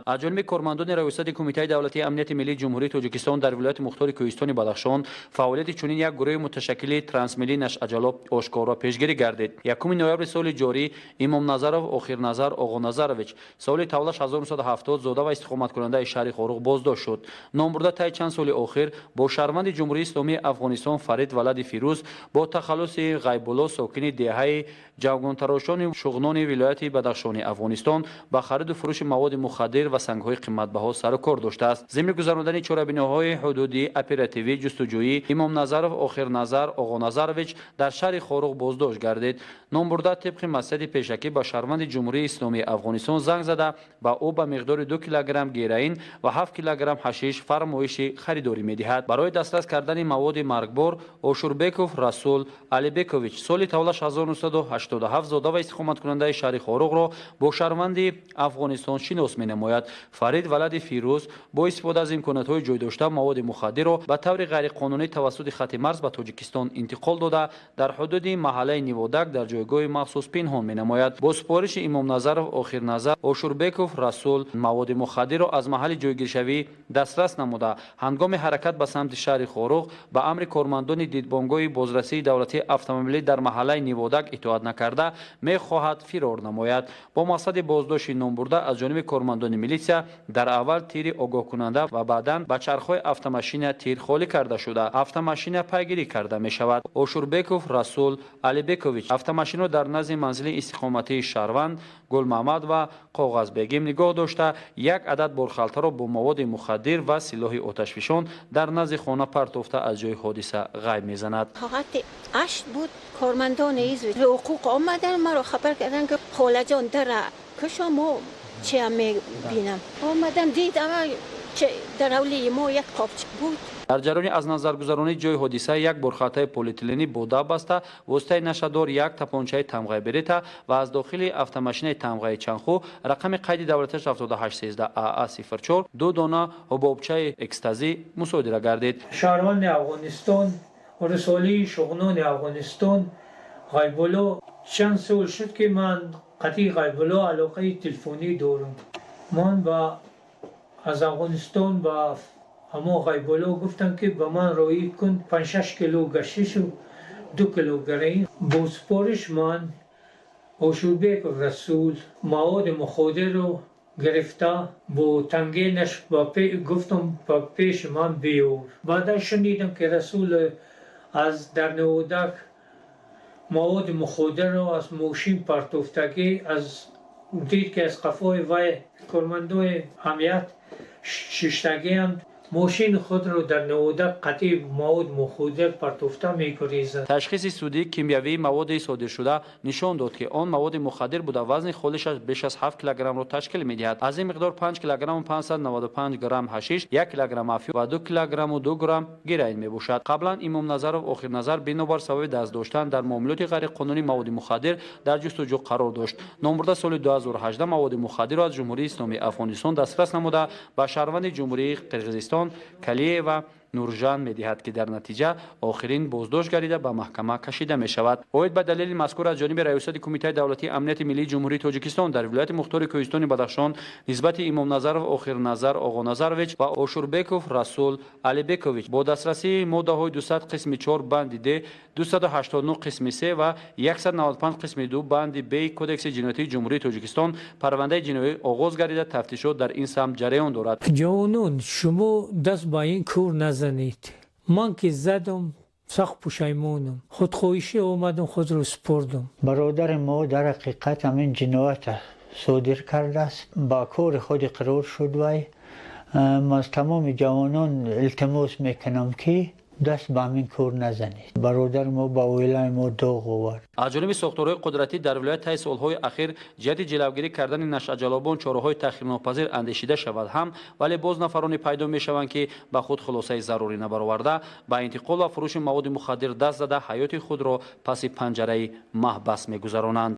Аз ҷониби кормандони Раёсати Кумитаи давлатии амнияти миллии Ҷумҳурии Тоҷикистон дар вилояти мухтори Кӯҳистони Бадахшон фаъолияти чунин як гурӯҳи муташаккили трансмиллии нашъаҷалоб ошкор ва пешгирӣ гардид. 1 ноябри соли ҷорӣ Имомназаров Охирназар Оғоназарович, соли таваллудаш 1970, зода ва истиқоматкунандаи шаҳри Хоруғ боздошт шуд. Номбурда таи чанд соли охир бо шаҳрванди Ҷумҳурии Исломии Афғонистон Фарид валади Фирӯз бо тахаллуси Ғайбулло, сокини деҳаи Ҷавгонтарошони Шуғнони вилояти Бадахшони Афғонистон, ба хариду фурӯши маводи мухаддир ва сангҳои қиматбаҳо сару кор доштааст. Зимни гузарондани чорабиниҳои ҳудудӣ, оперативӣ, ҷустуҷӯӣ Имомназаров Охирназар Оғоназарович дар шаҳри Хоруғ боздошт гардид. Номбурда тибқи маслиҳати пешакӣ ба шаҳрванди Ҷумҳурии Исломии Афғонистон занг зада, ба ӯ ба миқдори 2 килограмм героин ва 7 килограмм ҳашиш фармоиши харидорӣ медиҳад. Барои дастрас кардани маводи маргбор Ошурбеков Расул Алибекович, соли таваллудаш 1987, зода ва истиқоматкунандаи шаҳри Хоруғро бо шаҳрванди Афғонистон шинос менамояд. Фарид валади Фирӯз бо истифода аз имкониятҳои ҷойдошта маводи мухаддирро ба таври ғайриқонунӣ тавассути хати марз ба Тоҷикистон интиқол дода, дар ҳудуди маҳаллаи Ниводак дар ҷойгоҳи махсус пинҳон менамояд. Бо супориши Имомназаров Охирназар Ошурбеков Расул маводи мухаддирро аз маҳалли ҷойгиршавӣ дастрас намуда, ҳангоми ҳаракат ба самти шаҳри Хоруғ ба амри кормандони дидбонгоҳи бозрасии давлатии автомобилӣ дар маҳаллаи Ниводак итоат накарда, мехоҳад фирор намояд. Бо мақсади боздошти номбурда аз ҷониби кормандони милитсия дар аввал тири огоҳкунанда ва баъдан ба чархҳои автомашина тир холӣ карда шуда, автомашина пайгирӣ карда мешавад. Ошурбеков Расул Алибекович автомашинаро дар назди манзили истиқоматии шаҳрванд Гулмаҳмад ва Коғазбегим нигоҳ дошта, як адад борхалтаро бо маводи мухаддир ва силоҳи оташфишон дар назди хона партофта, аз ҷои ҳодиса ғайб мезанад. Соати 8 буд, кормандони ҳизби ҳуқуқ омадан, маро хабар карданд, ки холаҷон, дара кушо, мо чия мебинам. Омадам, дидам, дар ҳавлии мо як қопчик буд. Дар ҷараёни аз назаргузаронии ҷои ҳодиса як борхалтаи полиэтиленӣ бо 10 баста воситаи нашъадор, як тапончаи тамғаи Берета ва аз дохили автомашинаи тамғаи Чанху, рақами қайди давлатиаш 7813 аа 04, ду дона ҳубобчаи экстазӣ мусодира гардид. Шаҳрванди Афғонистон, рисолии Шуғнони Афғонистон Ғайбулло, чанд сол шуд, ки ман қатъи Ғайбулло алоқаи телефонӣ дорам. Ман ба аз Афғонистон ба ҳамо Ғайбулло гуфтам, ки ба ман роҳӣ кун 5-6 кило гашишу 2 кило героин. Бо супориш ман Ошурбеков Расул маводи муходирро гирифта, бо тангенаш гуфтам, ба пеши ман биёр. Баъдан шунидам, ки Расул аз дар Ниводак маводи муходирро аз мошин партофтагӣ, аз дид, ки аз қафои вай кормандои амният шиштагианд, мошини худро дар Ниводак қатъи мавод муходир партофта мегурезад. Ташхиси судии кимиёвии маводи содиршуда нишон дод, ки он маводи мухаддир буда, вазни холишаш беш аз 7 килограммро ташкил медиҳад. Аз ин миқдор 5 килограмму 595 грамм ҳашиш, 1 килограмм афюн ва 2 килограмму 2 грамм героин мебошад. Қаблан Имомназаров Охирназар бинобар сабаби даст доштан дар муомилоти ғайриқонунии маводи мухаддир дар ҷустуҷӯ қарор дошт. Номбурда соли 2018 маводи мухаддирро аз Ҷумҳурии Исломии Афғонистон дастрас намуда, ба шаҳрванди Ҷумҳурии Қирғизистон Калиева Нуржан медиҳад, ки дар натиҷа охирин боздошт гардида, ба маҳкама кашида мешавад. Оид ба далели мазкур аз ҷониби Раёсати Кумитаи давлатии амнияти миллии Ҷумҳурии Тоҷикистон дар вилояти мухтори Кӯҳистони Бадахшон нисбати Имомназаров Охирназар Оғоназарович ва Ошурбеков Расул Алибекович бо дастрасии моддаҳои 200 қисми 4 банди д, 289 қисми 3 ва 195 қисми 2 банди б Кодекси ҷиноятии Ҷумҳурии Тоҷикистон парвандаи ҷиноӣ оғоз гардида, тафтишот дар ин самт ҷараён дорад. Ҷавонон, шумо даст ба ин кор назанед. Ман ки задам, сахт пушаймонам. Худхоҳишӣ омадам, худро супурдам. Бародари мо дар ҳақиқат ҳамин ҷиноята содир кардааст, ба кори худ иқрор шуд. Вай аз тамоми ҷавонон илтимос мекунам, ки даст ба ҳамин кор назанед. Бародари мо ба оилаи мо доғ овард. Аз ҷониби сохторҳои қудратӣ дар вилоят таи солҳои ахир ҷиҳати ҷилавгирӣ кардани нашъаҷалобон чораҳои таъхирнопазир андешида шавад ҳам, вале боз нафароне пайдо мешаванд, ки ба худ хулосаи зарурӣ набароварда, ба интиқол ва фурӯши маводи мухаддир даст зада, ҳаёти худро паси панҷараи маҳбас мегузаронанд.